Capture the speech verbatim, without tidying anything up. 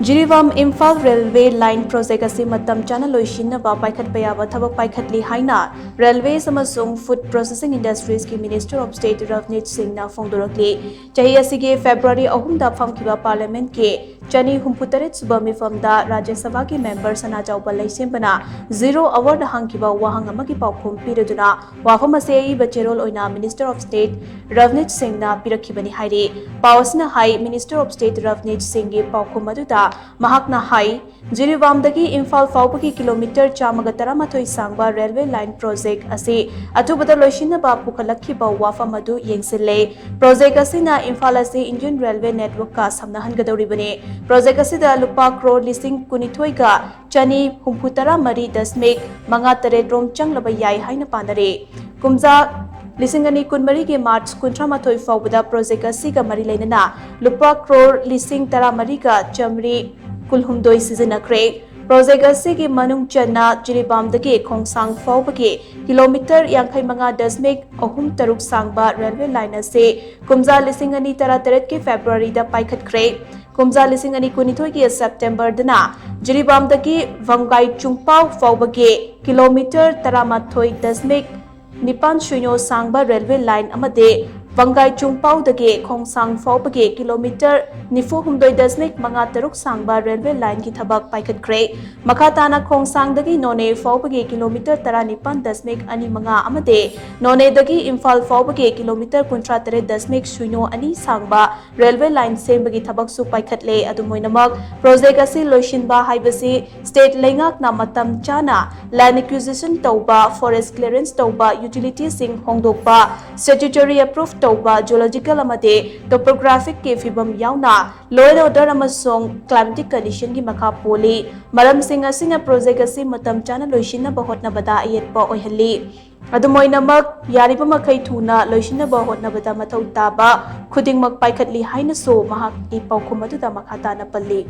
Jiribam Imphal railway line project ꯑꯁꯤ ꯃꯇꯝ ꯆꯥꯅ ꯂꯣꯏꯁꯤꯟꯅꯕ ꯄꯥꯏꯈꯠꯄ ꯌꯥꯕ ꯊꯕꯛ ꯄꯥꯏꯈꯠꯂꯤ ꯍꯥꯏꯅ ꯔꯦꯜꯋꯦꯁ ꯑꯃꯁꯨꯡ ꯐꯨꯗ ꯄ꯭ꯔꯣꯁꯦꯁꯤꯡ ꯏꯟꯗꯁꯇ꯭ꯔꯤꯁꯀꯤ ꯃꯤꯅꯤꯁꯇꯔ ꯑꯣꯐ ꯁ꯭ꯇꯦꯠ ꯔꯚꯅꯤꯠ ꯁꯤꯡꯅ ꯐꯣꯡꯗꯣꯔꯛꯂꯤ꯫ ꯆꯍꯤ ꯑꯁꯤꯒꯤ ꯐꯦꯕ꯭ꯔꯨꯋꯥꯔꯤ ꯑꯍꯨꯝꯗ ꯐꯝꯈꯤꯕ ꯄꯥꯔꯂꯤꯌꯥꯃꯦꯟꯠꯀꯤ ꯆꯅꯤ ꯍꯨꯝꯐꯨ ꯇꯔꯦꯠ ꯁꯨꯕ ꯃꯤꯐꯝꯗ ꯔꯥꯖ꯭ꯌ ꯁꯚꯥꯒꯤ ꯃꯦꯝꯕꯔ ꯁꯅꯥꯖꯥꯎꯕ ꯂꯩꯁꯦꯝꯕꯅ ꯖꯤꯔꯣ ꯑꯋꯥꯔꯗ ꯍꯪꯈꯤꯕ ꯋꯥꯍꯪ ꯑꯃꯒꯤ ꯄꯥꯎꯈꯨꯝ ꯄꯤꯔꯗꯨꯅ ꯋꯥꯐꯝ ꯑꯁꯤ ꯑꯏꯕ ꯆꯦꯔꯣꯜ ꯑꯣꯏꯅ ꯃꯤꯅꯤꯁꯇꯔ ꯑꯣꯐ ꯁ꯭ꯇꯦꯠ ꯔꯚꯅꯤꯠ ꯁꯤꯡꯅ ꯄꯤꯔꯛꯈꯤꯕꯅꯤ ꯍꯥꯏꯔꯤ꯫ ꯄꯥꯎ ꯑꯁꯤꯅ ꯍꯥꯏ, ꯃꯤꯅꯤꯁꯇꯔ ꯑꯣꯐ ꯁ꯭ꯇꯦꯠ ꯔꯚꯅꯤꯠ ꯁꯤꯡꯒꯤ ꯄꯥꯎꯈꯨꯝ ꯑꯗꯨꯗ ꯃꯍꯥꯛꯅ ꯍꯥꯏ, ꯖꯤꯔꯤꯕꯥꯝꯗꯒꯤ ꯏꯝꯐꯥꯜ ꯐꯥꯎꯕꯒꯤ ꯀꯤꯂꯣꯃꯤꯇꯔ ꯆꯥꯝꯃꯒ ꯇꯔꯥꯃꯥꯊꯣꯏ ꯁꯥꯡꯕ ꯔꯦꯜꯋꯦ ꯂꯥꯏꯟ ꯄ꯭ꯔꯣꯖꯦꯛ ꯑꯁꯤ ꯑꯊꯨꯕꯗ ꯂꯣꯏꯁꯤꯟꯅꯕ ꯄꯨꯈꯠꯂꯛꯈꯤꯕ ꯋꯥꯐꯝ ꯑꯗꯨ ꯌꯦꯡꯁꯤꯜꯂꯦ꯫ ꯄ꯭ꯔꯣꯖꯦꯛ ꯑꯁꯤꯅ ꯏꯝꯐꯥꯜ ꯑꯁꯤ ꯏꯟꯗꯤꯌꯟ ꯔꯦꯜꯋꯦ ꯅꯦꯠꯋꯔꯛꯀ ꯁꯝꯅꯍꯟꯒꯗꯧꯔꯤꯕꯅꯤ꯫ ꯄ꯭ꯔꯣꯖꯦꯛ ꯑꯁꯤꯗ ꯂꯨꯄꯥ ꯀ꯭ꯔꯣꯔ ꯂꯤꯁꯤꯡ ꯀꯨꯟꯅꯤꯊꯣꯏꯒ ꯆꯅꯤ ꯍꯨꯝꯐꯨ ꯇꯔꯥ ꯃꯔꯤ ꯗꯁꯃꯤꯛ ꯃꯉꯥ ꯇꯔꯦꯠ ꯔꯣꯝ ꯆꯪꯂꯕ ꯌꯥꯏ ꯍꯥꯏꯅ ꯄꯥꯅꯔꯦ꯫ ꯀꯨꯝꯖꯥ ꯂꯤꯁꯤꯡ ꯑꯅꯤ ꯀꯨꯟꯃꯔꯤꯒꯤ ꯃꯥꯔꯆ ꯀꯨꯟꯊ꯭ꯔꯥ ꯃꯥꯊꯣꯏ ꯐꯥꯎꯕꯗ ꯄ꯭ꯔꯣꯖꯦꯛ ꯑꯁꯤꯒ ꯃꯔꯤ ꯂꯩꯅꯅ ꯂꯨꯄꯥ ꯀ꯭ꯔꯣꯔ ꯂꯤꯁꯤꯡ ꯇꯔꯥꯃꯔꯤꯒ ꯆꯥꯃꯔꯤ ꯀꯨꯟꯍꯨꯝꯗꯣꯏ ꯁꯤꯖꯤꯟꯅꯈ꯭ꯔꯦ꯫ ꯄ꯭ꯔꯣꯖꯦꯛ ꯑꯁꯤꯒꯤ ꯃꯅꯨꯡ ꯆꯟꯅ ꯖꯤꯔꯤꯕꯥꯝꯗꯒꯤ ꯈꯣꯡꯁꯥꯡ ꯐꯥꯎꯕꯒꯤ ꯀꯤꯂꯣꯃꯤꯇꯔ ꯌꯥꯡꯈꯩ ꯃꯉꯥ ꯗꯁꯃꯤꯛ ꯑꯍꯨꯝ ꯇꯔꯨꯛ ꯁꯥꯡꯕ ꯔꯦꯜꯋꯦ ꯂꯥꯏꯟ ꯑꯁꯤ ꯀꯨꯝꯖꯥ ꯂꯤꯁꯤꯡ ꯑꯅꯤ ꯇꯔꯥ ꯇꯔꯦꯠꯀꯤ ꯐꯦꯕ꯭ꯔꯨꯋꯥꯔꯤꯗ ꯄꯥꯏꯈꯠꯈ꯭ꯔꯦ꯫ ꯀꯨꯝꯖꯥ ꯂꯤꯁꯤꯡ ꯑꯅꯤ ꯀꯨꯟꯅꯤꯊꯣꯏꯒꯤ ꯁꯦꯞꯇꯦꯝꯕꯔꯗꯅ ꯖꯤꯔꯤꯕꯥꯝꯗꯒꯤ ꯋꯥꯡꯒꯥꯏ ꯆꯨꯡꯄꯥꯎ ꯐꯥꯎꯕꯒꯤ ꯀꯤꯂꯣꯃꯤꯇꯔ ꯇꯔꯥꯃꯥꯊꯣꯏ ꯗꯁꯃꯤꯛ ꯅꯤꯄꯥꯟ ꯁꯤꯅꯣ ꯁꯥꯡꯕ ꯔꯦꯜꯋꯦ ꯂꯥꯏꯟ ꯑꯃꯗꯤ ꯋꯥꯡꯒꯥꯏ ꯆꯨꯡꯄꯥꯎꯗꯒꯤ ꯈꯣꯡꯁꯥꯡ ꯐꯥꯎꯕꯒꯤ ꯀꯤꯂꯣꯃꯤꯇꯔ ꯅꯤꯐꯨ ꯍꯨꯝꯗꯣꯏ ꯗꯁꯃꯤꯛ ꯃꯉꯥ ꯇꯔꯨꯛ ꯁꯥꯡꯕ ꯔꯦꯜꯋꯦ ꯂꯥꯏꯟꯒꯤ ꯊꯕꯛ ꯄꯥꯏꯈꯠꯈ꯭ꯔꯦ꯫ ꯃꯈꯥ ꯇꯥꯅ ꯈꯣꯡꯁꯥꯡꯗꯒꯤ ꯅꯣꯅꯦ ꯐꯥꯎꯕꯒꯤ ꯀꯤꯂꯣꯃꯤꯇꯔ ꯇꯔꯥꯅꯤꯄꯥꯟ ꯗꯁꯃꯤꯛ ꯑꯅꯤ ꯃꯉꯥ ꯑꯃꯗꯤ ꯅꯣꯅꯦꯗꯒꯤ ꯏꯝꯐꯥꯜ ꯐꯥꯎꯕꯒꯤ ꯀꯤꯂꯣꯃꯤꯇꯔ ꯀꯨꯟꯊ꯭ꯔꯥ ꯇꯔꯦꯠ ꯗꯁꯃꯤꯛ ꯁꯤꯅꯣ ꯑꯅꯤ ꯁꯥꯡꯕ ꯔꯦꯜꯋꯦ ꯂꯥꯏꯟ ꯁꯦꯝꯕꯒꯤ ꯊꯕꯛꯁꯨ ꯄꯥꯏꯈꯠꯂꯦ꯫ ꯑꯗꯨꯝ ꯑꯣꯏꯅꯃꯛ, ꯄ꯭ꯔꯣꯖꯦꯛ ꯑꯁꯤ ꯂꯣꯏꯁꯤꯟꯕ ꯍꯥꯏꯕꯁꯤ ꯁ꯭ꯇꯦꯠ ꯂꯩꯉꯥꯛꯅ ꯃꯇꯝ ꯆꯥꯅ ꯂꯦꯟꯗ ꯑꯦꯀ꯭ꯌꯨꯖꯤꯁꯟ ꯇꯧꯕ, ꯐꯣꯔꯦꯁ ꯀ꯭ꯂꯤꯌꯔꯦꯟꯁ ꯇꯧꯕ, ꯌꯨꯇꯤꯂꯤꯇꯤꯁꯤꯡ ꯍꯣꯡꯗꯣꯛꯄ, ꯁ꯭ꯇꯦꯇ꯭ꯌꯨꯇꯣꯔꯤ ꯑꯦꯄ꯭ꯔꯨꯚ ꯇꯧꯕ, ꯖꯨꯑꯣꯂꯣꯖꯤꯀꯦꯜ ꯑꯃꯗꯤ ꯇꯣꯄꯣꯒ꯭ꯔꯥꯐꯤꯛꯀꯤ ꯐꯤꯕꯝ ꯌꯥꯎꯅ ꯂꯣ ꯑꯦꯟ ꯑꯣꯔꯗꯔ ꯑꯃꯁꯨꯡ ꯀ꯭ꯂꯥꯏꯃꯦꯇꯤꯛ ꯀꯟꯗꯤꯁꯟꯒꯤ ꯃꯈꯥ ꯄꯣꯜꯂꯤ꯫ ꯃꯔꯝꯁꯤꯡ ꯑꯁꯤꯅ ꯄ꯭ꯔꯣꯖꯦꯛ ꯑꯁꯤ ꯃꯇꯝ ꯆꯥꯅ ꯂꯣꯏꯁꯤꯟꯅꯕ ꯍꯣꯠꯅꯕꯗ ꯑꯌꯦꯠꯄ ꯑꯣꯏꯍꯜꯂꯤ꯫ ꯑꯗꯨꯝ ꯑꯣꯏꯅꯃꯛ, ꯌꯥꯔꯤꯕ ꯃꯈꯩ ꯊꯨꯅ ꯂꯣꯏꯁꯤꯟꯅꯕ ꯍꯣꯠꯅꯕꯗ ꯃꯊꯧ ꯇꯥꯕ ꯈꯨꯗꯤꯡꯃꯛ ꯄꯥꯏꯈꯠꯂꯤ ꯍꯥꯏꯅꯁꯨ ꯃꯍꯥꯛꯀꯤ ꯄꯥꯎꯈꯨꯝ ꯑꯗꯨꯗ ꯃꯈꯥ ꯇꯥꯅ ꯄꯜꯂꯤ꯫